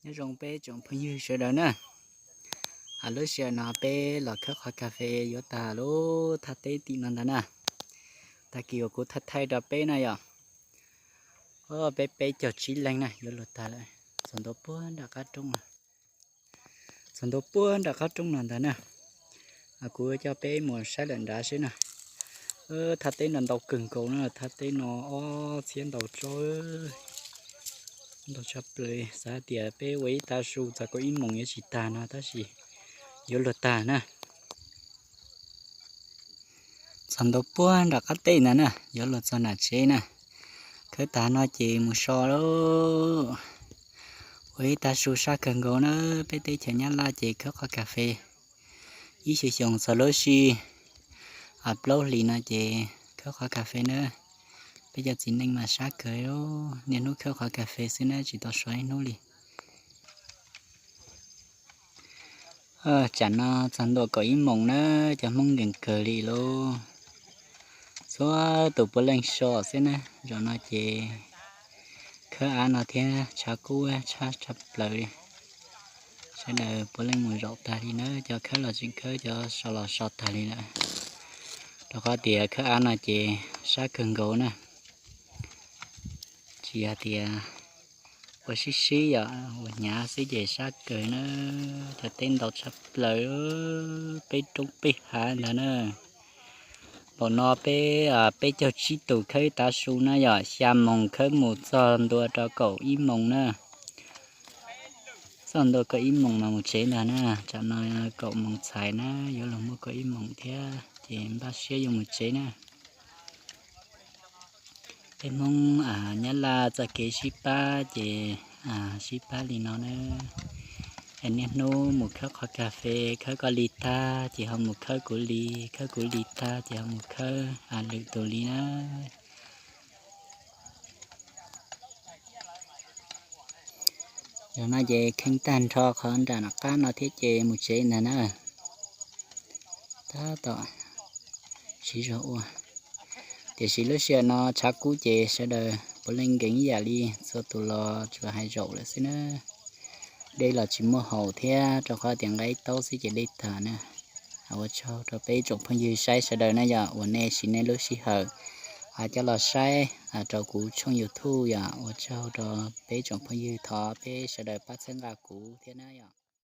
Nyob zoo peb tsoom phooj ywg sawv daws na. Lub sij hawm no peb los khawb qhov kas fes yuav tag lub thaj teb tim no ntag na. Tag kis uas kuv thaij thaij rau peb na yom. Peb peb caug tsib leeg na yuav luag tag lawm. Txog ntua puag nram qab roob, txog ntua puag nram qab roob no ntag na. Kuv coj peb mus saib lawm nrad seb na. Thaj teb no ntau kawg nkaus na, thaj teb no ob txhiab ntau tso, ntau tshaj plaws. Xav hais tias peb ua ib tav su txog kaum ib moos yuav tsis tag no tab sis yuav luag tag na. Txog ntua puag nram qab teb ntag na, yuav luag txog nram tsev na. Khawb tag no ces mus so lauj. Ua ib tav su sab kawg nkaus na, peb teb chaws Nyab Laj ces khawb qhov kas fes ib xyoos xyoo txog lub sij hawm plaub hlis no ces khawb qhov kas fes na. Peb cov txiv neej mas sab kawg, niaj hnub khawb qhov kas fes xwb na, tsis tau so ib hnub li. Tsam no txog ntua kaum ib moos na, cov Hmoob nkees kawg li lauj. Txhua tus puav leej so xwb na, zaum no ces khawb av no thiab tshav kub tshaj tshaj plaws li. Sawv daws puav leej mus zaum tag li na, cov khawb los tseem khawb, cov so los so tag li lawm. Rau qhov tias khawb av no ces sab kawg nkaus na. Tsis yog tias ua sib sib yom, ua hnyav xwb ces sab kawg na. Cov teb ntau tshaj plaws, peb roob peb hav ntag na. Npaum no peb peb caug tsib tus khawb ib tav su na yom, xya moos khawb mus txog ntua rau kaum ib moos na. Txog ntua kaum ib moos mas mus tsev ntag na. Tsam no kaum moos txhais na, yuav luag muaj kaum ib moos thiab ces npaj siab yuav mus tsev na. Peb Hmoob Nyab Laj txoj kev sib pab ces sib pab li no na. Niaj hnub mus khawb qhov kas fes, khawb koj li tag ces ho mus khawb kuv li, khawb kuv li tag ces ho mus khawb lwm tus li na. Zaum no ces kheej tag nrho qhov nram nram qab no thiab ces mus tsev ntag na. Tab tom siv zog ua, tiam sis lub sij hawm no tshav kub ces sawv daws puav leej nkees ib yam li, txhua tus los tsuas hais zaum lawm xwb na. Dej los tsis muaj haus thiab, rau qhov tias nqa ib taub xwb ces dej tag na. Ua tsaug rau peb tsoom phooj ywg saib sawv daws na yom, uas nej siv nej lub sij hawm coj los saib rau kuv tshooj YouTube yom. Ua tsaug rau peb tsoom phooj ywg, thov peb sawv daws pab txhawb nqa kuv thiab na yom.